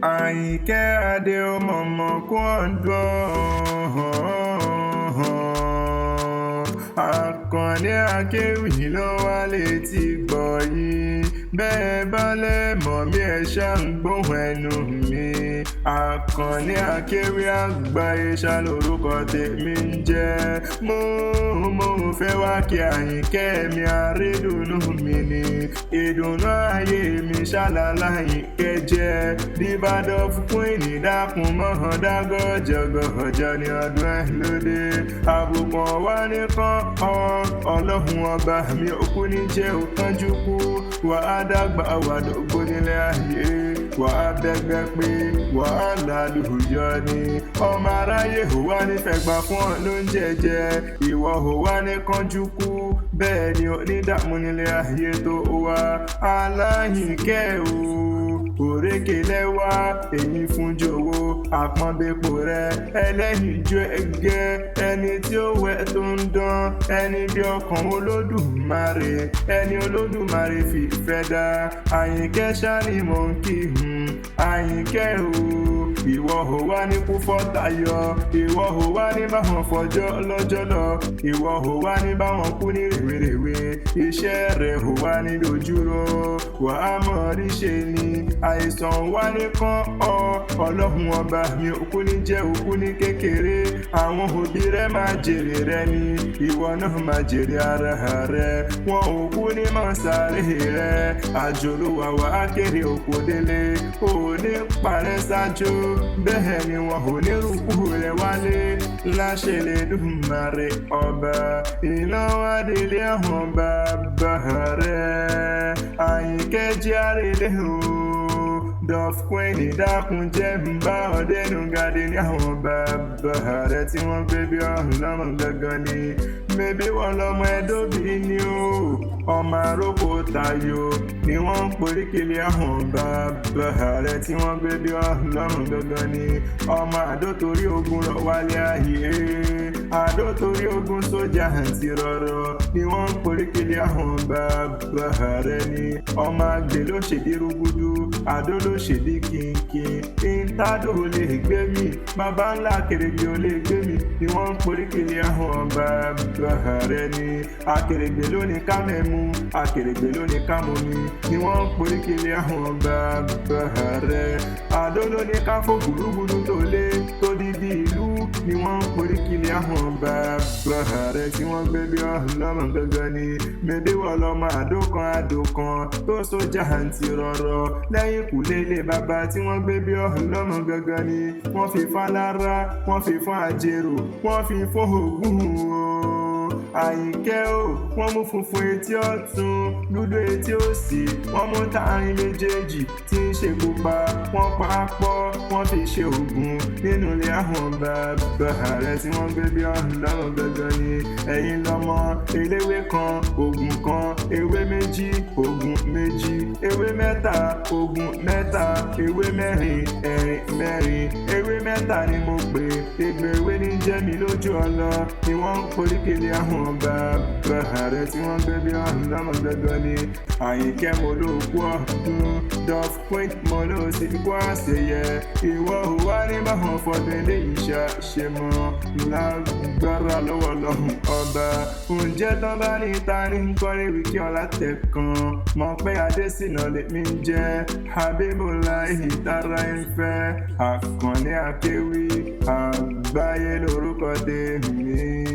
Àyìnkẹ́ Adé ọmọ kú ọdún. Àkànní Akéwì ló wá létí gbọ́ yìí. Bẹ́ẹ̀ bá lẹ̀ mọ̀ mí, ẹ ṣáà ń gbóhùn ẹnu mi. Àkànní Akéwì àgbáyé ṣá lórúkọ tèmi ń jẹ́. Mo fẹ́ wá kí Àyìnkẹ́ mi, àrídùnnú mi ni. Ìdùnnú ayé mi ṣàlàlà Àyìnkẹ́ jẹ́. Diva Queen, dákun mọ́ dágọ́jọ́gọ́jọ́ ní ọdún ẹ̀ lóde. Àbùkù wá nìkan ọlọ́run ọba mi òkú ní jẹ́ òkánjú kú. Wà á dàgbà, wà dógbó nílé ayé. Wà á bẹ́gbẹ́ pé wà á lálùyọ ni. Ọmọ aráyé ò wá nífẹ̀ẹ́ gbà fún ọ ló ń jẹjẹ. Ìwọ ò wá ní kánjú kú. Bẹ́ẹ̀ ni onídààmú nílé ayé tó wá. Aláyìnkẹ́ o, òrékelẹ́wà, èyí fún jọ̀wọ́ àpọ́nbẹ́pọ̀ rẹ, ẹlẹ́yinjú ẹgẹ́, ẹni tí ó wẹ̀ tó ń dán, ẹni bí ọkàn Olódùmarè, ẹni Olódùmarè fi ìfẹ́ dá. Àyìnkẹ́ ṣá ni mò ń kí. Àyìnkẹ́ o, ìwọ ò wá ní kú fọ́tayọ, ìwọ ò wá ní báwọn fọjọ́ lọ́jọ́ lọ, ìwọ ò wá ní báwọn kú ní rèwerèwe. Iṣẹ́ rẹ̀ ò wá ní dojúrò, wà á mọ̀ ríṣe ni. Àìsàn wá ní kán ọ, ọlọ́run ọba mi òkú ní jẹ́ òkú ní kékeré. Àwọn òbí rẹ máa jèrè rẹ ni, ìwọ náà máa jèrè ara rẹ. Wọn ò kú ní mọ̀ sáré rẹ. Àjò ló wà, wá kéré òkú délé. Ò ní parẹ́ ṣáájú, bẹ́ẹ̀ ni wọn ò ní rúkú rẹ wálé láṣẹ lè ọba iná wá délé àwọn bàbá rẹ. Àyìnkẹ́ jẹ́ àrèlé o. Dove Queen, dákun jẹ́ ń bá ọdẹnu gàdé ní àwọn bàbá rẹ tí wọ́n gbé bí ọ̀hún lọ́mọ gangan ni. Mẹbí wọn lọmọ ẹdóbi ni o, ọmọ àròkọ tayo ni wọ́n ń poríkìlì àwọn bàbá rẹ tí wọ́n gbé bí ọ̀hún lọ́mọ gangan ni. Ọmọ àdó torí ogun rọ̀ wálé ayé, àdó torí ogun sójà àǹtí rọrọ ni wọ́n ń poríkìlì àwọn bàbá rẹ ni. Ọmọ àgbè ló ṣèdí rúgúdú, àdó ló ṣèdí kínkín. Ìntàdó lè gbé mi, bàbá ńlá kèrègbè ò lè gbé mi ni wọ́n ń poríkìlì àwọn bàbá rẹ ni. Akèrègbè ló ní ká mẹ́mu, akèrègbè ló ní ká mumi ni wọ́n ń poríkìlì àwọn bàbá rẹ. Àdó ló ní ká fò gbùrúgbùrú tó lé tó di bí ìlú ni wọ́n ń poríkìlì àwọn bàbá rẹ tí wọ́n gbé bí ọlọ́mọ gangan ni. Mẹ́bí wọ́n lọ́mọ àdó kan, àdó kan tó sójà àǹtí rọ̀rọ̀ lẹ́yìn kùlé ilé bàbá tí wọ́n gbé bí ọlọ́mọ gangan ni. Wọ́n fi fún alára, wọ́n fi fún àjèrò, wọ́n fi fún Ògún o. Àyìnkẹ́ o, wọ́n mú funfun etí ọ̀tún, dúdú etí òsì, wọ́n mú tààrin méjèèjì tí ń ṣe pupa, wọ́n pa á pọ̀, wọ́n fi ṣe ògùn nínú ilé àwọn bàbá rẹ tí wọ́n gbé bí ọlọ́mọ gangan ni. Ẹ̀yin lọ́mọ eléwé kan, ògùn kan, ewé méjì, ògùn méjì, ewé mẹ́ta, ògùn mẹ́ta, ewé mẹ́rin, ẹ̀rin mẹ́rin, ewé mẹ́ta ni mo pè. Egbò ewé ní jẹ́ mi lójú ọlọ ni wọ́n ń poríkèlè àwọn bàbá rẹ tí wọ́n gbé bí ọlọ́mọ gangan ni. Àyìnkẹ́, mo ló kú ọdún. Dove Queen, mo ló sì kú àṣeyẹ. Ìwọ ò wá ní báwọn fọdún eléyìí ṣe mọ́ lágbára lọ́wọ́ lọ́hùn ọba. Ǹjẹ́ tán bá ní ta ní kọ́rí wíkí ọ̀la tẹ̀kan mọ̀ pé Adésínà lèmi ń jẹ́, Habibullah ìtara ìfẹ́, Àkànní Akéwì àgbáyé lórúkọ tèmi.